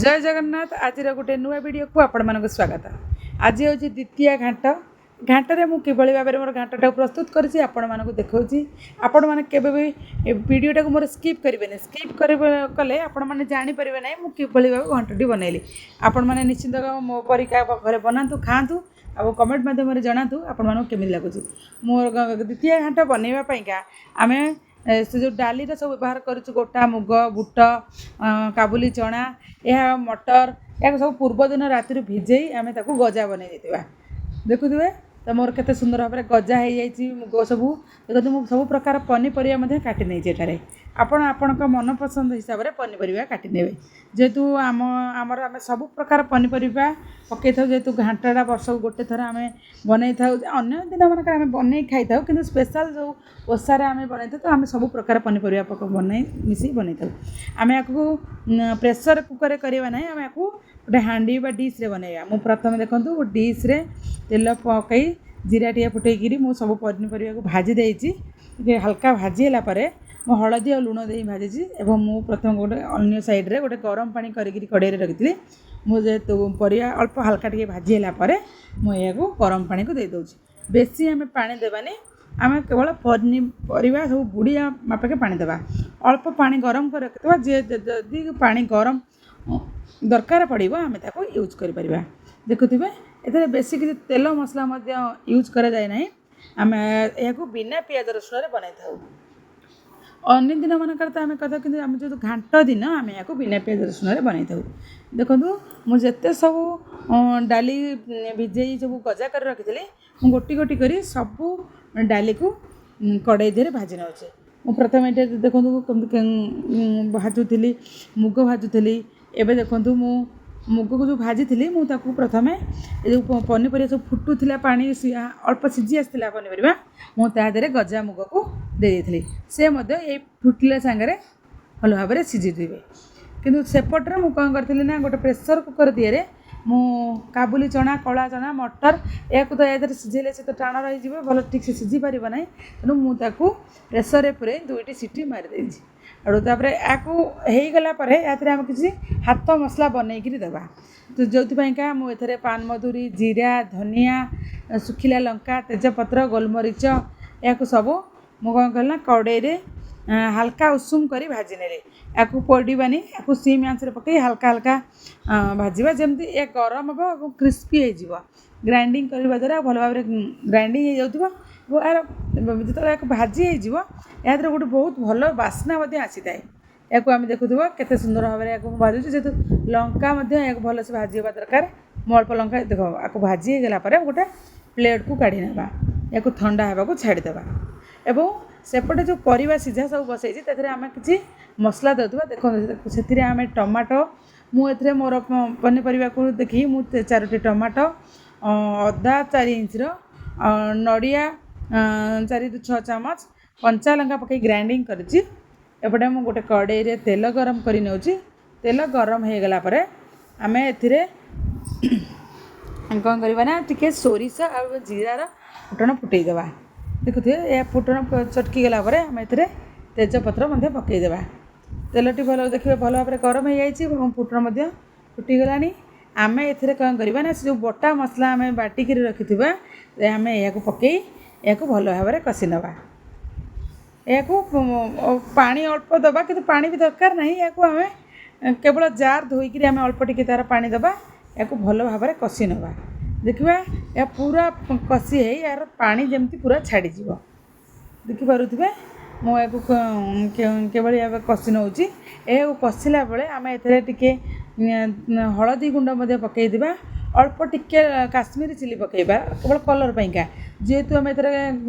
ଜୟ ଜଗନ୍ନାଥ। ଆଜିର ଗୋଟେ ନୂଆ ଭିଡ଼ିଓକୁ ଆପଣମାନଙ୍କୁ ସ୍ୱାଗତ। ଆଜି ହେଉଛି ଦ୍ୱିତୀୟ ଘାଣ୍ଟ। ଘାଣ୍ଟରେ ମୁଁ କିଭଳି ଭାବରେ ମୋର ଘାଣ୍ଟଟାକୁ ପ୍ରସ୍ତୁତ କରିଛି, ଆପଣମାନଙ୍କୁ ଦେଖାଉଛି। ଆପଣମାନେ କେବେ ବି ଏ ଭିଡ଼ିଓଟାକୁ ମୋର ସ୍କିପ୍ କରିବେନି। ସ୍କିପ୍ କଲେ ଆପଣମାନେ ଜାଣିପାରିବେ ନାହିଁ ମୁଁ କିଭଳି ଭାବେ ଘାଣ୍ଟଟି ବନେଇଲି। ଆପଣମାନେ ନିଶ୍ଚିନ୍ତ ମୋ ପରିକା ଘରେ ବନାନ୍ତୁ, ଖାଆନ୍ତୁ ଆଉ କମେଣ୍ଟ ମାଧ୍ୟମରେ ଜଣାନ୍ତୁ ଆପଣମାନଙ୍କୁ କେମିତି ଲାଗୁଛି। ମୋର ଦ୍ୱିତୀୟ ଘାଣ୍ଟ ବନେଇବା ପାଇଁକା ଆମେ ସେ ଯେଉଁ ଡାଲିର ସବୁ ବ୍ୟବହାର କରୁଛୁ, ଗୋଟା ମୁଗ, ବୁଟ, କାବୁଲି ଚଣା, ଏହା ମଟର, ଏହାକୁ ସବୁ ପୂର୍ବଦିନ ରାତିରୁ ଭିଜେଇ ଆମେ ତାକୁ ଗଜା ବନେଇ ଦେଇଥିବା। ଦେଖୁଥିବେ ତ ମୋର କେତେ ସୁନ୍ଦର ଭାବରେ ଗଜା ହେଇଯାଇଛି ମୁଗ ସବୁ। ଦେଖନ୍ତୁ, ମୁଁ ସବୁ ପ୍ରକାର ପନିପରିବା ମଧ୍ୟ କାଟି ନେଇଛି ଏଠାରେ। ଆପଣ ଆପଣଙ୍କ ମନପସନ୍ଦ ହିସାବରେ ପନିପରିବା କାଟି ନେବେ। ଯେହେତୁ ଆମର ଆମେ ସବୁ ପ୍ରକାର ପନିପରିବା ପକାଇଥାଉ, ଯେହେତୁ ଘାଣ୍ଟଟା ବର୍ଷକୁ ଗୋଟେ ଥର ଆମେ ବନେଇଥାଉ। ଅନ୍ୟ ଦିନମାନଙ୍କରେ ଆମେ ବନେଇ ଖାଇଥାଉ, କିନ୍ତୁ ସ୍ପେଶାଲ୍ ଯେଉଁ ଓଷାରେ ଆମେ ବନେଇଥାଉ, ତ ଆମେ ସବୁ ପ୍ରକାର ପନିପରିବା ବନେଇ ମିଶିକି ବନେଇଥାଉ। ଆମେ ୟାକୁ ପ୍ରେସର୍ କୁକର୍ରେ କରିବା ନାହିଁ, ଆମେ ୟାକୁ ଗୋଟେ ହାଣ୍ଡି ବା ଡିଶ୍ରେ ବନେଇବା। ମୁଁ ପ୍ରଥମେ ଦେଖନ୍ତୁ ଡିଶ୍ରେ ତେଲ ପକାଇ ଜିରା ଟିକେ ଫୁଟେଇକିରି ମୁଁ ସବୁ ପନିପରିବାକୁ ଭାଜି ଦେଇଛି। ଟିକେ ହାଲକା ଭାଜି ହେଲା ପରେ ମୁଁ ହଳଦୀ ଆଉ ଲୁଣ ଦେଇ ଭାଜିଛି ଏବଂ ମୁଁ ପ୍ରଥମେ ଗୋଟେ ଅନ୍ୟ ସାଇଡ଼୍ରେ ଗୋଟେ ଗରମ ପାଣି କରିକିରି କଡ଼େଇରେ ରଖିଥିଲି। ମୁଁ ଯେହେତୁ ପରିବା ଅଳ୍ପ ହାଲକା ଟିକେ ଭାଜି ହେଲା ପରେ ମୁଁ ଏହାକୁ ଗରମ ପାଣିକୁ ଦେଇଦେଉଛି। ବେଶୀ ଆମେ ପାଣି ଦେବାନି, ଆମେ କେବଳ ପନିପରିବା ସବୁ ବୁଡ଼ିଆ ମାପକେ ପାଣି ଦେବା। ଅଳ୍ପ ପାଣି ଗରମ କରି ରଖିଥିବା ଯେ ଯଦି ପାଣି ଗରମ ଦରକାର ପଡ଼ିବ, ଆମେ ତାକୁ ୟୁଜ୍ କରିପାରିବା। ଦେଖୁଥିବେ, ଏଥିରେ ବେଶୀ କିଛି ତେଲ ମସଲା ମଧ୍ୟ ୟୁଜ୍ କରାଯାଏ ନାହିଁ। ଆମେ ଏହାକୁ ବିନା ପିଆଜ ରସୁଣରେ ବନାଇଥାଉ। ଅନ୍ୟ ଦିନମାନଙ୍କରେ ତ ଆମେ କରିଥାଉ, କିନ୍ତୁ ଆମେ ଯେହେତୁ ଘାଣ୍ଟ ଦିନ ଆମେ ଏହାକୁ ବିନା ପିଆଜ ରସୁଣରେ ବନାଇଥାଉ। ଦେଖନ୍ତୁ, ମୁଁ ଯେତେ ସବୁ ଡାଲି ଭିଜେଇ ସବୁ ଗଜା କରି ରଖିଥିଲି, ମୁଁ ଗୋଟି ଗୋଟି କରି ସବୁ ଡାଲିକୁ କଡ଼େଇ ଦେହରେ ଭାଜି ନେଉଛି। ମୁଁ ପ୍ରଥମେ ଏଠି ଦେଖନ୍ତୁ କେମିତି ଭାଜୁଥିଲି, ମୁଗ ଭାଜୁଥିଲି। ଏବେ ଦେଖନ୍ତୁ, ମୁଁ ମୁଗକୁ ଯେଉଁ ଭାଜିଥିଲି, ମୁଁ ତାକୁ ପ୍ରଥମେ ଏ ଯେଉଁ ପନିପରିବା ସବୁ ଫୁଟୁଥିଲା, ପାଣି ଅଳ୍ପ ସିଝି ଆସିଥିଲା ପନିପରିବା, ମୁଁ ତା ଦେହରେ ଗଜା ମୁଗକୁ ଦେଇ ଦେଇଥିଲି। ସେ ମଧ୍ୟ ଏଇ ଫୁଟିଲା ସାଙ୍ଗରେ ଭଲ ଭାବରେ ସିଝିଯିବେ। କିନ୍ତୁ ସେପଟରେ ମୁଁ କ'ଣ କରିଥିଲି ନା, ଗୋଟେ ପ୍ରେସର୍ କୁକର୍ ଦିହରେ ମୁଁ କାବୁଲି ଚଣା, କଳା ଚଣା, ମଟର, ଏହାକୁ ତ ଏହା ଦେହରେ ସିଝେଇଲେ ସେ ତ ଟାଣ ରହିଯିବ, ଭଲ ଠିକ୍ସେ ସିଝି ପାରିବ ନାହିଁ। ତେଣୁ ମୁଁ ତାକୁ ପ୍ରେସର୍ରେ ପୂରେଇ ଦୁଇଟି ସିଟି ମାରିଦେଇଛି। ଆଉ ତାପରେ ଏହାକୁ ହେଇଗଲା ପରେ ଏହାଥିରେ ଆମେ କିଛି ହାତ ମସଲା ବନେଇକିରି ଦେବା। ତ ଯେଉଁଥିପାଇଁକା ମୁଁ ଏଥିରେ ପାନମଧୁରୀ, ଜିରା, ଧନିଆ, ଶୁଖିଲା ଲଙ୍କା, ତେଜପତ୍ର, ଗୋଲମରିଚ, ଏହାକୁ ସବୁ ମୁଁ କ'ଣ କଲି ନା କଡ଼େଇରେ ହାଲକା ଉଷୁମ କରି ଭାଜି ନେଲି। ଏହାକୁ ପୋଡ଼ିବାନି, ଏହାକୁ ସିମ୍ ଆଞ୍ଚରେ ପକାଇ ହାଲକା ହାଲକା ଭାଜିବା, ଯେମିତି ଏ ଗରମ ହେବ ଏବଂ କ୍ରିସ୍ପି ହେଇଯିବ। ଗ୍ରାଇଣ୍ଡିଙ୍ଗ କରିବା ଦ୍ୱାରା ଭଲ ଭାବରେ ଗ୍ରାଇଣ୍ଡିଙ୍ଗ ହେଇଯାଉଥିବ ଏବଂ ଏହାର ଯେତେବେଳେ ଏହାକୁ ଭାଜି ହେଇଯିବ, ଏହା ଦେହରେ ଗୋଟେ ବହୁତ ଭଲ ବାସ୍ନା ମଧ୍ୟ ଆସିଥାଏ। ଏହାକୁ ଆମେ ଦେଖୁଥିବ କେତେ ସୁନ୍ଦର ଭାବରେ ଏହାକୁ ମୁଁ ଭାଜୁଛି। ଯେହେତୁ ଲଙ୍କା ମଧ୍ୟ ଏହାକୁ ଭଲସେ ଭାଜି ହେବା ଦରକାର, ମୁଁ ଅଳ୍ପ ଲଙ୍କା। ଦେଖ, ଆକୁ ଭାଜି ହେଇଗଲା ପରେ ଗୋଟେ ପ୍ଲେଟ୍କୁ କାଢ଼ି ନେବା, ଏହାକୁ ଥଣ୍ଡା ହେବାକୁ ଛାଡ଼ିଦେବା ଏବଂ ସେପଟେ ଯେଉଁ ପରିବା ସିଝା ସବୁ ବସେଇଛି, ସେଥିରେ ଆମେ କିଛି ମସଲା ଦେଉଥିବା। ଦେଖନ୍ତୁ, ସେଥିରେ ଆମେ ଟମାଟୋ, ମୁଁ ଏଥିରେ ମୋର ପନିପରିବାକୁ ଦେଖି ମୁଁ ଚାରୋଟି ଟମାଟୋ, ଅଦା 4 ଇଞ୍ଚର, ନଡ଼ିଆ 4ରୁ 6 ଚାମଚ, କଞ୍ଚା ଲଙ୍କା ପକାଇ ଗ୍ରାଇଣ୍ଡିଙ୍ଗ କରିଛି। ଏପଟେ ମୁଁ ଗୋଟେ କଡ଼େଇରେ ତେଲ ଗରମ କରି ନେଉଛି। ତେଲ ଗରମ ହେଇଗଲା ପରେ ଆମେ ଏଥିରେ କ'ଣ କରିବା ନା ଟିକେ ସୋରିଷ ଆଉ ଜିରାର ଫୁଟଣ ଫୁଟେଇଦେବା। ଦେଖୁଥିବେ, ଏହା ଫୁଟଣ ଚଟକି ଗଲା ପରେ ଆମେ ଏଥିରେ ତେଜପତ୍ର ମଧ୍ୟ ପକାଇଦେବା। ତେଲଟି ଭଲ ଦେଖିବେ, ଭଲ ଭାବରେ ଗରମ ହେଇଯାଇଛି ଏବଂ ଫୁଟଣ ମଧ୍ୟ ଫୁଟିଗଲାଣି। ଆମେ ଏଥିରେ କ'ଣ କରିବା ନା ସେ ଯେଉଁ ବଟା ମସଲା ଆମେ ବାଟିକିରି ରଖିଥିବା, ଆମେ ଏହାକୁ ପକାଇ ଏହାକୁ ଭଲ ଭାବରେ କଷି ନେବା। ଏହାକୁ ପାଣି ଅଳ୍ପ ଦେବା, କିନ୍ତୁ ପାଣି ବି ଦରକାର ନାହିଁ। ଏହାକୁ ଆମେ କେବଳ ଜାର୍ ଧୋଇକିରି ଆମେ ଅଳ୍ପ ଟିକେ ତା'ର ପାଣି ଦେବା। ଏହାକୁ ଭଲ ଭାବରେ କଷି ନେବା। ଦେଖିବା, ଏହା ପୁରା କଷି ହେଇ ଏହାର ପାଣି ଯେମିତି ପୁରା ଛାଡ଼ିଯିବ। ଦେଖିପାରୁଥିବେ, ମୁଁ ଏହାକୁ କିଭଳି ଭାବେ କଷି ନେଉଛି। ଏହାକୁ କଷିଲା ବେଳେ ଆମେ ଏଥିରେ ଟିକେ ହଳଦୀ ଗୁଣ୍ଡ ମଧ୍ୟ ପକାଇଦେବା, ଅଳ୍ପ ଟିକେ କାଶ୍ମୀରୀ ଚିଲି ପକାଇବା, କେବଳ କଲର୍ ପାଇଁକା। ଯେହେତୁ ଆମେ ଏଥିରେ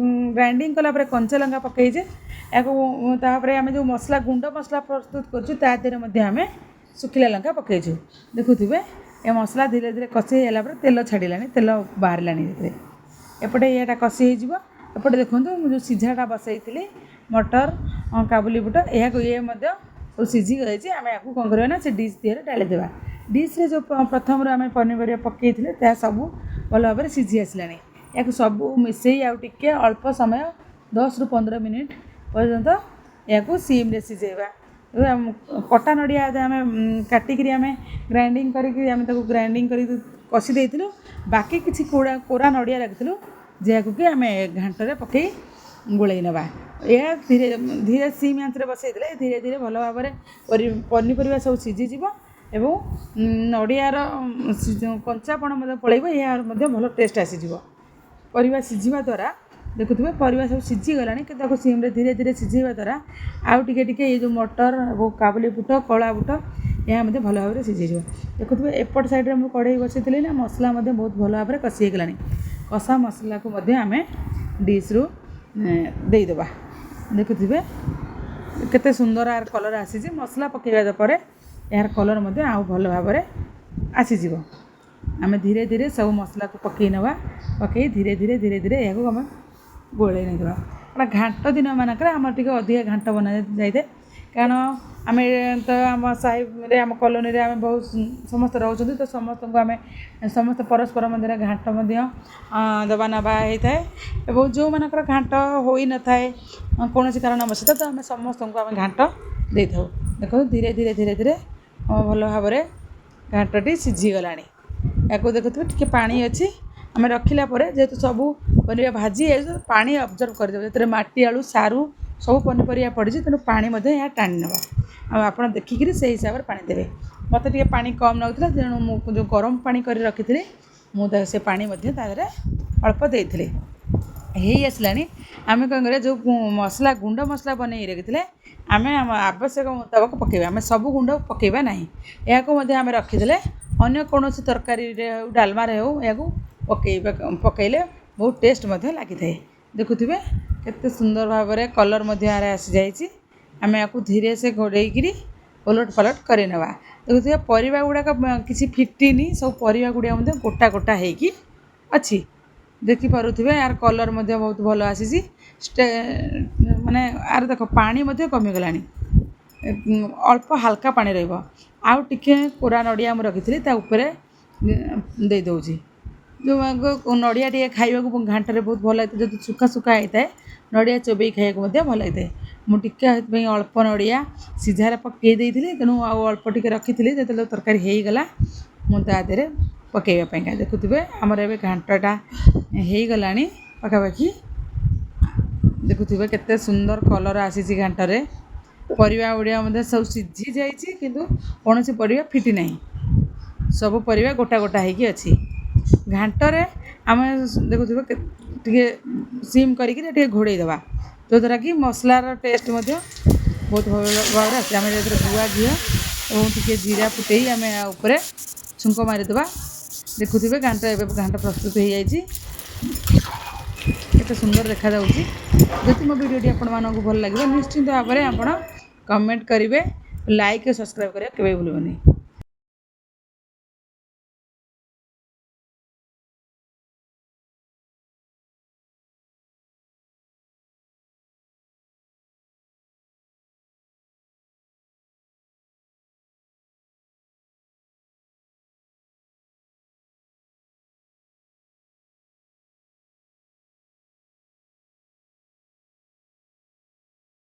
ଗ୍ରାଇଣ୍ଡିଙ୍ଗ କଲା ପରେ କଞ୍ଚା ଲଙ୍କା ପକାଇଛେ ଏହାକୁ, ତାପରେ ଆମେ ଯେଉଁ ମସଲା ଗୁଣ୍ଡ ମସଲା ପ୍ରସ୍ତୁତ କରୁଛୁ, ତା ଦେହରେ ମଧ୍ୟ ଆମେ ଶୁଖିଲା ଲଙ୍କା ପକାଇଛୁ। ଦେଖୁଥିବେ, ଏ ମସଲା ଧୀରେ ଧୀରେ କଷି ହେଇଗଲା ପରେ ତେଲ ଛାଡ଼ିଲାଣି, ତେଲ ବାହାରିଲାଣି ଏଥିରେ। ଏପଟେ ଇଏଟା କଷି ହେଇଯିବ। ଏପଟେ ଦେଖନ୍ତୁ, ମୁଁ ଯେଉଁ ସିଝାଟା ବସେଇଥିଲି, ମଟର, କାବୁଲି ବୁଟ, ଏହାକୁ ଇଏ ମଧ୍ୟ ସବୁ ସିଝି ଯାଇଛି। ଆମେ ଏହାକୁ କ'ଣ କରିବା ନା ସେ ଡିସ୍ ଦିହରେ ଢାଳିଦେବା। ଡିସ୍ରେ ଯେଉଁ ପ୍ରଥମରୁ ଆମେ ପନିପରିବା ପକାଇଥିଲେ, ତାହା ସବୁ ଭଲ ଭାବରେ ସିଝି ଆସିଲାଣି। ଏହାକୁ ସବୁ ମିଶାଇ ଆଉ ଟିକେ ଅଳ୍ପ ସମୟ, 10ରୁ 15 ମିନିଟ୍ ପର୍ଯ୍ୟନ୍ତ ଏହାକୁ ସିମ୍ରେ ସିଝେଇବା। କଟା ନଡ଼ିଆ ଆମେ କାଟିକିରି ଆମେ ଗ୍ରାଇଣ୍ଡିଙ୍ଗ କରିକି ଆମେ ତାକୁ ଗ୍ରାଇଣ୍ଡିଙ୍ଗ କରିକି କଷି ଦେଇଥିଲୁ। ବାକି କିଛି କୋରା ନଡ଼ିଆ ରଖିଥିଲୁ, ଯାହାକୁ କି ଆମେ ଘାଣ୍ଟରେ ପକାଇ ଗୋଳେଇ ନେବା। ଏହା ଧୀରେ ଧୀରେ ସିମ୍ ଆଞ୍ଚରେ ବସାଇଦେଲେ ଧୀରେ ଧୀରେ ଭଲ ଭାବରେ ପନିପରିବା ସବୁ ସିଝିଯିବ ଏବଂ ନଡ଼ିଆର କଞ୍ଚାପଣ ମଧ୍ୟ ପଳାଇବ, ଏହାର ମଧ୍ୟ ଭଲ ଟେଷ୍ଟ ଆସିଯିବ। ପରିବା ସିଝିବା ଦ୍ୱାରା ଦେଖୁଥିବେ ପରିବା ସବୁ ସିଝିଗଲାଣି, କିନ୍ତୁ ତାକୁ ସିମ୍ରେ ଧୀରେ ଧୀରେ ସିଝେଇବା ଦ୍ୱାରା ଆଉ ଟିକେ ଟିକେ ଏଇ ଯେଉଁ ମଟର ଏବଂ କାବୁଲି ବୁଟ, କଳା ବୁଟ, ଏହା ମଧ୍ୟ ଭଲ ଭାବରେ ସିଝିଯିବ। ଦେଖୁଥିବେ ଏପଟ ସାଇଡ଼୍ରେ ମୁଁ କଢ଼େଇ ବସାଇଥିଲି ନା, ମସଲା ମଧ୍ୟ ବହୁତ ଭଲ ଭାବରେ କଷି ହେଇଗଲାଣି। କଷା ମସଲାକୁ ମଧ୍ୟ ଆମେ ଡିସ୍ରୁ ଦେଇଦେବା। ଦେଖୁଥିବେ କେତେ ସୁନ୍ଦର ଏହାର କଲର୍ ଆସିଛି। ମସଲା ପକାଇବା ପରେ ଏହାର କଲର୍ ମଧ୍ୟ ଆଉ ଭଲ ଭାବରେ ଆସିଯିବ। ଆମେ ଧୀରେ ଧୀରେ ସବୁ ମସଲାକୁ ପକାଇ ନେବା, ପକାଇ ଧୀରେ ଧୀରେ ଧୀରେ ଧୀରେ ଏହାକୁ ଆମେ ଗୋଳେଇ ନେଇଦେବା। କାରଣ ଘାଣ୍ଟ ଦିନମାନଙ୍କରେ ଆମର ଟିକେ ଅଧିକା ଘାଣ୍ଟ ବନା ଯାଇଥାଏ, କାରଣ ଆମେ ତ ଆମ ସାହିରେ, ଆମ କଲୋନୀରେ ଆମେ ବହୁତ ସମସ୍ତେ ରହୁଛନ୍ତି, ତ ସମସ୍ତଙ୍କୁ ଆମେ ସମସ୍ତେ ପରସ୍ପର ମଧ୍ୟରେ ଘାଣ୍ଟ ମଧ୍ୟ ଦେବା ନେବା ହେଇଥାଏ। ଏବଂ ଯେଉଁମାନଙ୍କର ଘାଣ୍ଟ ହୋଇନଥାଏ କୌଣସି କାରଣବଶତଃ, ତ ଆମେ ସମସ୍ତଙ୍କୁ ଆମେ ଘାଣ୍ଟ ଦେଇଥାଉ। ଦେଖନ୍ତୁ ଧୀରେ ଧୀରେ ଧୀରେ ଧୀରେ ଭଲ ଭାବରେ ଘାଣ୍ଟଟି ସିଝିଗଲାଣି। ୟାକୁ ଦେଖୁଥିବେ ଟିକେ ପାଣି ଅଛି, ଆମେ ରଖିଲା ପରେ ଯେହେତୁ ସବୁ ପରିବା ଭାଜି ହେଇଯାଉଛି, ପାଣି ଅବଜର୍ଭ କରିଦେବ। ସେଥିରେ ମାଟି ଆଳୁ, ସାରୁ ସବୁ ପନିପରିବା ପଡ଼ିଛି, ତେଣୁ ପାଣି ମଧ୍ୟ ଏହା ଟାଣି ନେବ। ଆଉ ଆପଣ ଦେଖିକିରି ସେଇ ହିସାବରେ ପାଣି ଦେବେ। ମୋତେ ଟିକେ ପାଣି କମ୍ ଲାଗୁଥିଲା, ତେଣୁ ମୁଁ ଯେଉଁ ଗରମ ପାଣି କରି ରଖିଥିଲି, ମୁଁ ସେ ପାଣି ମଧ୍ୟ ତା ଦେହରେ ଅଳ୍ପ ଦେଇଥିଲି। ହେଇ ଆସିଲାଣି। ଆମେ କ'ଣ କରିବା, ଯେଉଁ ମସଲା ଗୁଣ୍ଡ ମସଲା ବନେଇ ରଖିଥିଲେ, ଆମେ ଆମ ଆବଶ୍ୟକ ମୁତାବକ ପକାଇବା। ଆମେ ସବୁ ଗୁଣ୍ଡ ପକାଇବା ନାହିଁ। ଏହାକୁ ମଧ୍ୟ ଆମେ ରଖିଦେଲେ ଅନ୍ୟ କୌଣସି ତରକାରୀରେ ହେଉ, ଡାଲମାରେ ହେଉ, ଏହାକୁ ପକାଇଲେ ବହୁତ ଟେଷ୍ଟ ମଧ୍ୟ ଲାଗିଥାଏ। ଦେଖୁଥିବେ କେତେ ସୁନ୍ଦର ଭାବରେ କଲର୍ ମଧ୍ୟ ଏହାର ଆସିଯାଇଛି। ଆମେ ଏହାକୁ ଧୀରେ ସେ ଘୋଡ଼େଇକିରି ଓଲଟ ପାଲଟ କରିନେବା। ଦେଖୁଥିବେ ପରିବା ଗୁଡ଼ାକ କିଛି ଫିଟିନି, ସବୁ ପରିବା ଗୁଡ଼ିକ ମଧ୍ୟ ଗୋଟା ଗୋଟା ହେଇକି ଅଛି। ଦେଖିପାରୁଥିବେ ଏହାର କଲର୍ ମଧ୍ୟ ବହୁତ ଭଲ ଆସିଛି। ମାନେ ଆର ଦେଖ ପାଣି ମଧ୍ୟ କମିଗଲାଣି, ଅଳ୍ପ ହାଲକା ପାଣି ରହିବ। ଆଉ ଟିକେ କୋରା ନଡ଼ିଆ ମୁଁ ରଖିଥିଲି, ତା ଉପରେ ଦେଇଦେଉଛି। ଯେଉଁ ନଡ଼ିଆ ଟିକେ ଖାଇବାକୁ ଘାଣ୍ଟରେ ବହୁତ ଭଲ ଲାଗିଥାଏ, ଯଦି ଶୁଖା ଶୁଖା ହେଇଥାଏ ନଡ଼ିଆ ଚୋବେଇ ଖାଇବାକୁ ମଧ୍ୟ ଭଲ ଲାଗିଥାଏ। ମୁଁ ଟିକେ ସେଥିପାଇଁ ଅଳ୍ପ ନଡ଼ିଆ ସିଝାରେ ପକାଇ ଦେଇଥିଲି, ତେଣୁ ଆଉ ଅଳ୍ପ ଟିକେ ରଖିଥିଲି। ଯେତେବେଳେ ତରକାରୀ ହେଇଗଲା ମୁଁ ତା ଦେହରେ ପକାଇବା ପାଇଁକା। ଦେଖୁଥିବେ ଆମର ଏବେ ଘାଣ୍ଟଟା ହେଇଗଲାଣି ପାଖାପାଖି। ଦେଖୁଥିବେ କେତେ ସୁନ୍ଦର କଲର୍ ଆସିଛି ଘାଣ୍ଟରେ। ପରିବା ଗୁଡ଼ିକ ମଧ୍ୟ ସବୁ ସିଝି ଯାଇଛି, କିନ୍ତୁ କୌଣସି ପରିବା ଫିଟି ନାହିଁ, ସବୁ ପରିବା ଗୋଟା ଗୋଟା ହେଇକି ଅଛି। ଘାଣ୍ଟରେ ଆମେ ଦେଖୁଥିବେ ଟିକେ ସିମ୍ କରିକିରି ଟିକେ ଘୋଡ଼େଇ ଦେବା, ଯଦ୍ୱାରା କି ମସଲାର ଟେଷ୍ଟ ମଧ୍ୟ ବହୁତ ଭଲ ଭାବରେ ଆସେ। ଆମେ ଏଥିରେ ଗୁଆ ଘିଅ ଏବଂ ଟିକେ ଜିରା ଫୁଟେଇ ଆମେ ୟା ଉପରେ ଛୁଙ୍କ ମାରିଦେବା। ଦେଖୁଥିବେ ଘାଣ୍ଟ ଏବେ ଘାଣ୍ଟ ପ୍ରସ୍ତୁତ ହେଇଯାଇଛି, କେତେ ସୁନ୍ଦର ଦେଖାଯାଉଛି। ଯଦି ମୋ ଭିଡ଼ିଓଟି ଆପଣମାନଙ୍କୁ ଭଲ ଲାଗିବ, ନିଶ୍ଚିନ୍ତ ଭାବରେ ଆପଣ କମେଣ୍ଟ କରିବେ, ଲାଇକ୍ ଓ ସବସ୍କ୍ରାଇବ୍ କରିବା କେବେ ଭୁଲିବନି।